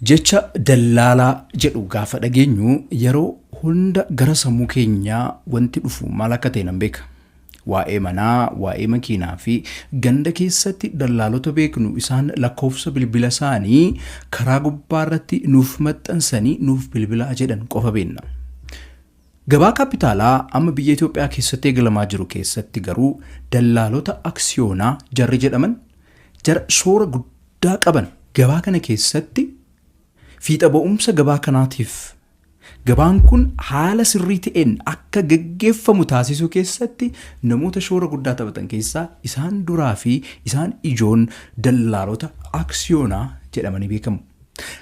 Jecha dallaalaa jedhu gaafa dhageenyu yeroo hunda gara sammuu keenyaa wanti dhufu maal akka ta'e nan beeka. Waa'ee manaa, waa'ee makiinaa fi ganda keessatti dallaalota beeknu isaan lakkoofsa bilbila isaanii karaa gubbaa irratti nuuf maxxansanii nuuf bilbilaa jedhan qofa beekna. Gabaa kaappitaalaa amma biyya Itoophiyaa keessatti eegalamaa jiru keessatti garuu dallaalota aksiyoonaa jarri jedhaman jara shoora guddaa qaban gabaa kana keessatti fiixa ba'umsa gabaa kanaatiif gabaan kun haala sirrii ta'een akka gaggeeffamu taasisuu keessatti namoota shoora guddaa taphatan keessaa isaan duraa fi isaan ijoon dallaalota aksiyoonaa jedhamanii beekamu.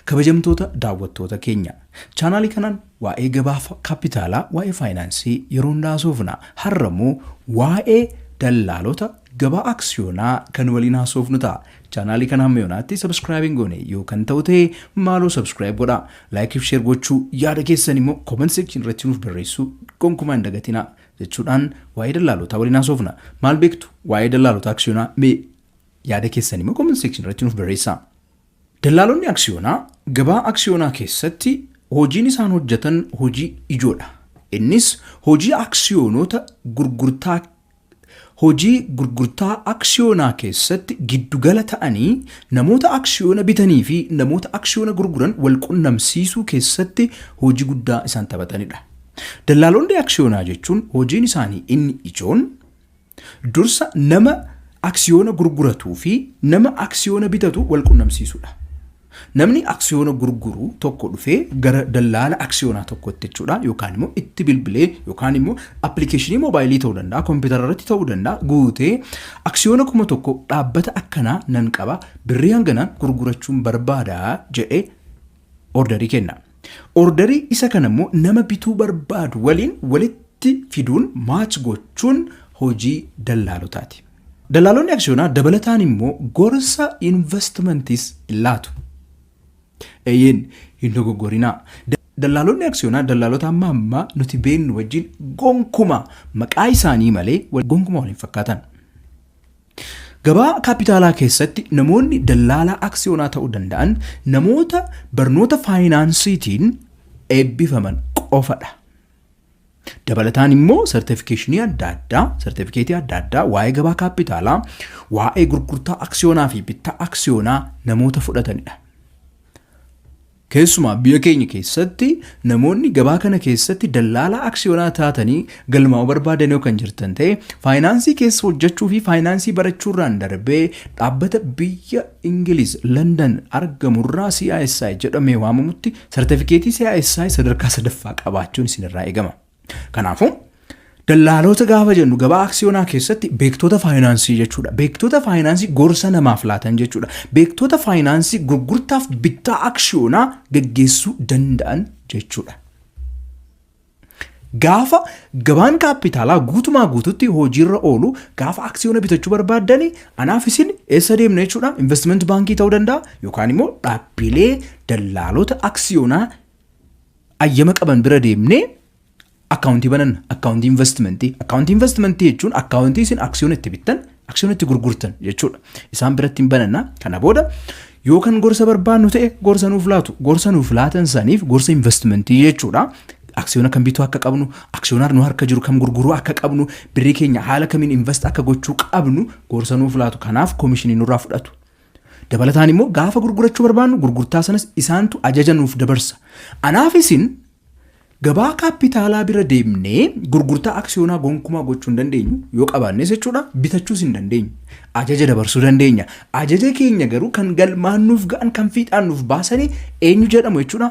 Kabajamtoota daawwattoota keenya, chaanaalii kanaan waa'ee gabaa kaappitaalaa, waa'ee faayinaansii yeroo hundaa haasofna. Har'a immoo waa'ee dallaalota gabaa aksiyoonaa kan waliin haasofnu ta'a. Chaanaalii kana hamma yoonaatti subscribe hin goone yoo kan ta'u ta'e maaloo subscribe godhaa. Like fi share gochuu, yaada keessan immoo comment section irratti nuuf barreessuu gonkumaa hin dagatinaa jechuudhaan waa'ee dallaalotaa waliin haasofna. Maal beektu waa'ee dallaalota aksiyoonaa? Mee yaada keessan immoo comment section irratti nuuf barreessaa. Dallaalonni aksiyoonaa gabaa aksiyoonaa keessatti hojiin isaan hojjetan hojii ijoodha. Innis hojii aksiyoonota gurgurtaa hojii gurgurtaa aksiyoonaa keessatti giddugala ta'anii namoota aksiyoona bitanii fi namoota aksiyoona gurguran wal qunnamsiisuu keessatti hojii guddaa isaan taphatanidha. Dallaalonni aksiyoonaa jechuun hojiin isaanii inni ijoon dursa nama aksiyoona gurguratuu fi nama aksiyoona bitatu wal qunnamsiisuudha. Namni aksiyoona gurguru tokko dhufee gara dallaala aksiyoonaa tokkotti jechuudha, yookaan immoo itti bilbilee, yookaan immoo appilikeeshinii moobaayilii ta'uu danda'a, kompiitara irratti ta'uu danda'a, guutee aksiyoona 1000 dhaabbata akkanaa nan qaba, birrii hanganaan gurgurachuun barbaada jedhee orderii kenna. Orderii isa kana immoo nama bituu barbaadu waliin walitti fiduun, match gochuun hojii dallaalotaati. Dallaalonni aksiyoonaa dabalataan immoo gorsa investimentis laatu. Eeyyeen, hin dogoggorinaa. Dallaalonni aksiyoonaa dallaalota amma ammaa nuti beennu wajjin gonkumaa, maqaa isaanii malee, gonkumaa waliin fakkaatan. Gabaa kaapitaalaa keessatti namoonni dallaalaa aksiyoonaa ta'uu danda'an namoota barnoota faayinaansiitiin eebbifaman qofadha. Dabalataan immoo sartifikeeshinii adda addaa, sartifikeetii adda addaa waa'ee gabaa kaapitaalaa, waa'ee gurgurtaa aksiyoonaa fi bittaa aksiyoonaa namoota fudhatanidha. Keessumaa biyya keenya keessatti namoonni gabaa kana keessatti dallaalaa aksiyoonaa taatanii galmaa'uu barbaadan yoo kan jirtan ta'e, faayinaansii keessa hojjechuu fi faayinaansii barachuurraan darbee dhaabbata biyya Ingiliz London argamurraa CISI jedhamee waamamutti sartifikeetii CISI sadarkaa sadaffaa qabaachuun isinirraa eegama. Kanaafuu dallaalota gaafa jennu gabaa aksiyoonaa keessatti beektota faayinaansii jechuudha. Beektota faayinaansii gorsa namaaf laatan jechuudha. Beektota faayinaansii gurgurtaaf bittaa aksiyoonaa gaggeessuu danda'an jechuudha. Gaafa gabaan kaappitaalaa guutumaa guututti hojiirra oolu, gaafa aksiyoona bitachuu barbaaddani, anaaf isin eessa deemna jechuudha? Investment baankii ta'uu danda'a, yookaan immoo dhaabbilee dallaalota aksiyoonaa ayyama qaban bira deemnee akkaawuntii bananna. Akkaawuntii investimentii. Akkaawuntii investimentii jechuun akkaawuntii isin aksiyoona itti bittan, aksiyoona itti gurgurtan jechuudha. Isaan biratti hin bananna. Kana booda yoo kan gorsa barbaannu ta'e gorsa nuuf laatu. Gorsa nuuf laatan saniif gorsa investimentii jechuudha. Aksiyoona kam bituu akka qabnu, aksiyoona nu harka jiru kam gurguruu akka qabnu, birrii keenya haala kamiin invest akka gochuu qabnu gorsa nuuf laatu. Kanaaf koomishinii nurraa fudhatu. Dabalataan immoo gaafa gurgurachuu barbaannu gurgurtaa sanas isaantu ajaja nuuf dabarsa. Anaaf isin gabaa kaappitaalaa bira deemnee gurgurtaa aksiyoonaa gonkumaa gochuu hin dandeenyu, yoo qabaannes jechuudha, bitachuus hin dandeenyu. Ajaja dabarsuu dandeenya. Ajaja keenya garuu kan galmaan nuuf ga'an, kan fiixaan nuuf baasanii eenyu jedhamu jechuudha?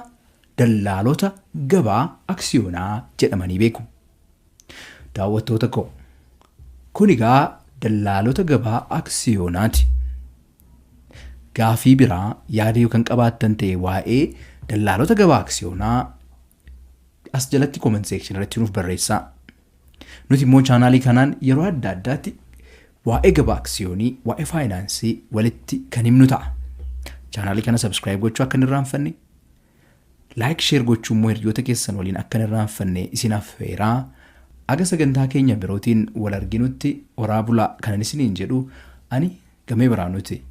Dallaalota gabaa aksiyoonaa jedhamanii beeku. Daawwattoota koo, kun egaa dallaalota gabaa aksiyoonaati. Gaafii biraa yaada yoo kan qabaattan ta'e waa'ee dallaalota gabaa aksiyoonaa as jalatti comment section irratti nuuf barreessaa. Nuti immoo chaanaalii kanaan yeroo adda addaatti waa'ee gabaa aksiyoonii, waa'ee faayinaansii walitti kan himnu ta'a. Chaanaalii kana subscribe gochuu akka hin irraanfanne, like share gochuu immoo hiriyoota keessan waliin akka hin irraanfanne isin affeeraa. Aga sagantaa keenya birootiin wal arginutti horaa bulaa kanan isiniin jedhu ani Gamee Biraanuuti.